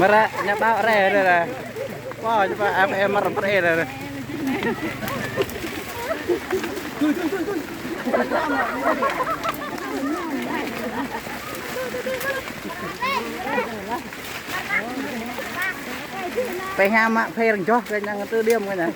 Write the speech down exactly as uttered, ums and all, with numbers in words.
Mơ̆ ră, ñu ƀă rĕ ră ră. Wow, ñu ƀă ăp ĕ mơ̆ ră ră ră. Pĕ hă mă phe rơngoh kơ ñu tơ điểm kơ ñu.